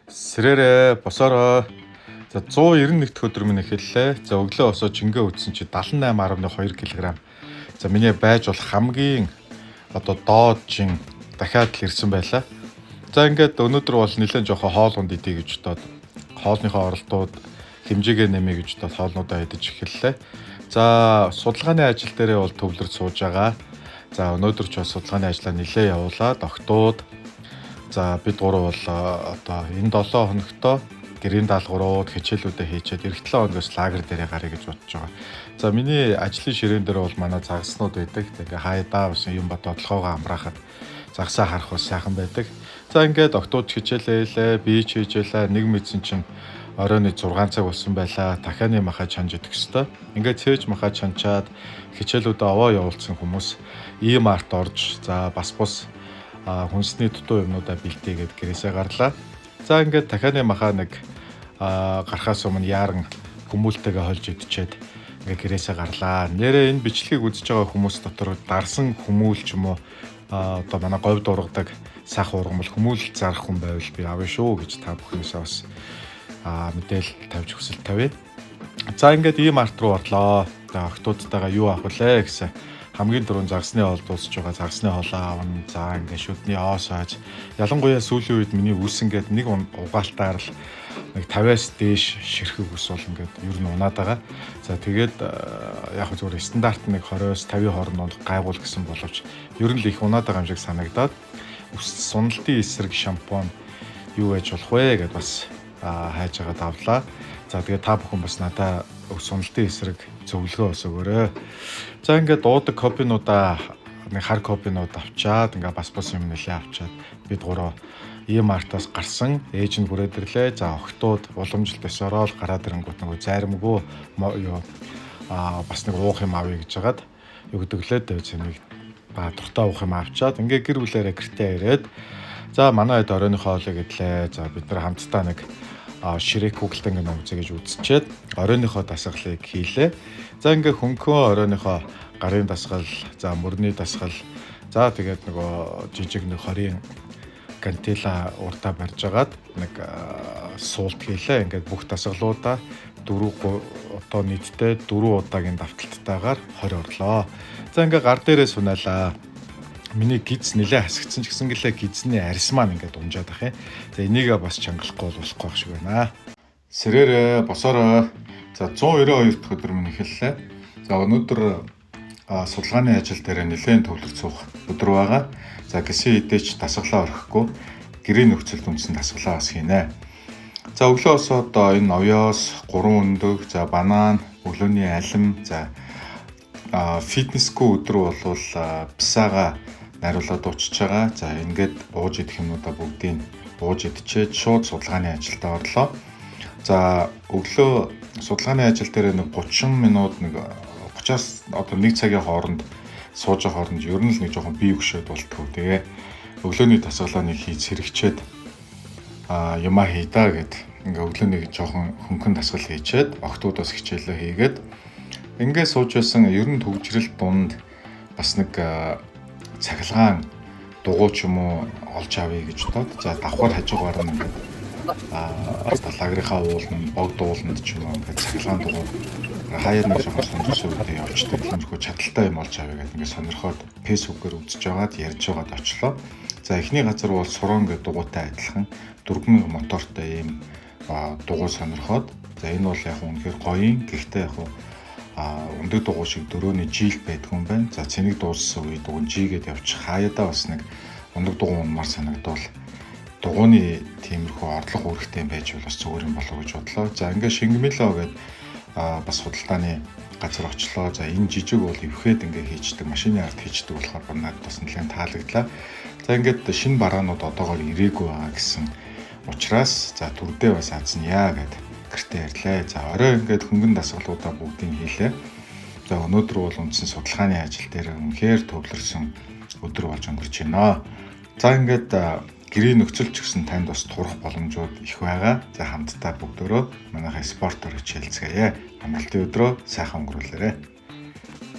Сэрээрээ босоорой. За 191 дахь өдөр минь эхэллээ. За өглөө босоо жингээ үтсэн чи 78.2 кг. За миний байж бол хамгийн одоо доод жин дахиад л ирсэн байлаа. За ингээд өнөөдөр бол нэлээд жоохон хоол унд идэ гэж бодоод хоолныхоо оролтууд хэмжээгээ нэмье гэж бодоод хоолнуудаа идэж эхэллээ. За судалгааны ажил дээрээ бол төвлөрч сууж байгаа. За өнөөдөр ч бас судалгааны ажлаа нэлээд явуулаад октод. За бид гурав бол одоо энэ 7 хоногтоо гэрийн даалгаврууд хичээлүүдээ хийчихэд эх 7 хоногоос лагер дээрээ гаръя гэж бодож байгаа. За миний ажлын ширээн дээр бол манай загаснууд байдаг. Тэгээ хайдаа бас юм ба бодлогоогоо амраахад загсаа харах бас сайхан байдаг. За ингээд октод хичээлээ хийлээ, би ч хийжээлээ. Нэг мэдсэн чинь оройн 6 цаг болсон байлаа. Дахианы махаа чанж идэх ёстой. Ингээд цээж махаа чанчаад хичээлүүдээ овоо явуулсан хүмүүс ийм арт орж за бас бус хүнсний дутуу юмнуудаа бэлтээгээд гэрээсээ гарлаа. За ингээд дахианы махаа нэг гарахаас өмнө яаран хүмүүлтэйгээ холж идчихэд ингээд гэрээсээ гарлаа. Нэрээ энэ бичлэгийг үзэж байгаа хүмүүс дотор дарсан хүмүүл ч юм уу одоо манай говьд ургадаг сах ургамал хүмүүл зарах хүн байвал би авна шүү гэж та бүхнээсээ бас мэдээлэл тавьж хүсэл тавья. За ингээд ийм арт руу орлоо. За охтуудтайгаа юу авах вүлээ гэсэн хамгийн түрүүнд загсны хоол дуусч байгаа, загсны хоолоо авна. За ингээд шүдний оос хойж. Ялангуяа сүүлийн үед миний үс ингээд нэг угаалтаар л нэг 50-аас дээш ширхэг ус бол ингээд ер нь унаад байгаа. За тэгээд яг зүгээр стандарт нэг 20-оос 50 хооронд унах гайгуул гэсэн боловч ер нь л их унаад байгаа юм шиг санагдаад ус суналтын эсрэг шампунь юу байж болох вэ гэд бас хайж байгаад авлаа. За тэгээд та бүхэн бас надаа суналтын эсрэг зөвлөгөө бас өгөөрэй. За ингээд уудаг кофенуудаа нэг хар кофенууд авчаад ингээ бас бус юм нэлээ авчаад бид гурав ийм артаас гарсан ээж нь хүрээд ирлээ. За охтууд уламжлалт ёсороо л гараад ирэнгүүт нөгөө зайрамгүй юу бас нэг уух юм авъя гэж хагаад юу гэдэг лээ дээ цэнийг ба дуртай уух юм авчаад ингээ гэр бүлээрээ гэртээ ирээд за манай хэд оройн хоолыг идлээ. За бид нар хамтдаа нэг Шрек Google-д ингээ үзье гэж үзчихэд оройныхоо дасгалыг хийлээ. За ингээ хөнгөн оройныхоо гарын дасгал, за мөрний дасгал, за тэгээд нөгөө жижиг нэг 20-ын гантела урдаа барьж агаад нэг суулт хийлээ. Ингээд бүх дасгалуудаа 4 одоо нийтдээ 4 удаагийн давталттайгаар 20 орлоо. За ингээ гар дээрээ сунаалаа. Миний гиз нэлээ хасагдсан ч гэсэн гэлээ гизний арьс маань ингээд унжаад ах юм. За энийгээ бас чангалахгүй болохгүй байх шиг байна. Сэрээрээ босоорой. За 192 дахь өдөр минь эхэллээ. За өнөөдөр судалгааны ажил дээр нэлээд төвлөрч суух өдөр байгаа. За гисэн хэдий ч дасгалаа орхихгүй гэрийн нөхцөлд үндсэн дасгалаа бас хийнэ. За өглөө босоод энэ овёос, 3 өндөг, за банан, өглөөний алим, за фитнесгүй өдөр болвол писагаа найруулад уучж байгаа. За ингээд ууж идэх юмнуудаа бүгдийг ууж идчихэд шууд судалгааны ажилдаа орлоо. За өглөө судалгааны ажил дээр нэг 30 минут нэг 30-аас одоо 1 цагийн хооронд сууж байгаа хооронд ер нь л нэг жоохон бие хөшөөд болтгоо. Тэгээ өглөөний дасгалаа нэг хийж сэрэгчээд юмаа хий даа гэд ингээ өглөөний жоохон хөнгөн дасгал хийчээд охтуудаас хичээлээ хийгээд ингээ сууж байсан. Ер нь төгжрөл дунд бас нэг цахилгаан дугуй ч юм уу олж авъя гэж бодоод за давхар хажуугаар нь ингээд лагерынхаа ууланд, богд ууланд ч юм уу ингээд цахилгаан дугуй хаяад нэг жоохон сонирхсан үедээ явждаг. Тиймэрхүү чадaltaй юм олж авъя гэдэг ингээд сонирхоод фэйсбүүкээр үзэж байгаад ярьж байгаад очлоо. За эхний газар бол Сурон гэдэг дугуйтай адилхан 4000 мотортой ийм дугуй сонирхоод за энэ бол яг үнэхээр гоё юм. Гэхдээ яг өндөг дугуй шиг дөрөөний жил байдгүй юм байна. За цэник дууссан үед уг нь жигээд явчих. Хаяадаа бас нэг өндөг дугуй унмаар санагдвал дугууны тиймэрхүү орлого үүрэгтэй юм байж бол бас зүгээр юм болов уу гэж бодлоо. За ингээд Шингэмилөө гээд бас худалдааны газар очлоо. За энэ жижиг бол эвхэд ингээ хийчдэг, машины ард хийчдэг болохоор надад бас нэлээд таалагдлаа. За ингээд шинэ бараанууд одоогоор ирээгүй байгаа гэсэн учраас за түрдээ бас азна гэд гэртээ ирлээ. За орой ингээд хөнгөн дасгалуудаа бүгдийг хийлээ. За өнөөдөр бол үндсэн судалгааны ажил дээр үнэхээр төвлөрсөн өдөр болж өнгөрч байна. За ингээд гэрийн нөхцөл ч гэсэн танд бас турах боломжууд их байгаа. За хамтдаа бүгдөө манайхаа спортоор хичээлцгээе. Амралтын өдрөө сайхан өнгөрүүлээрэй.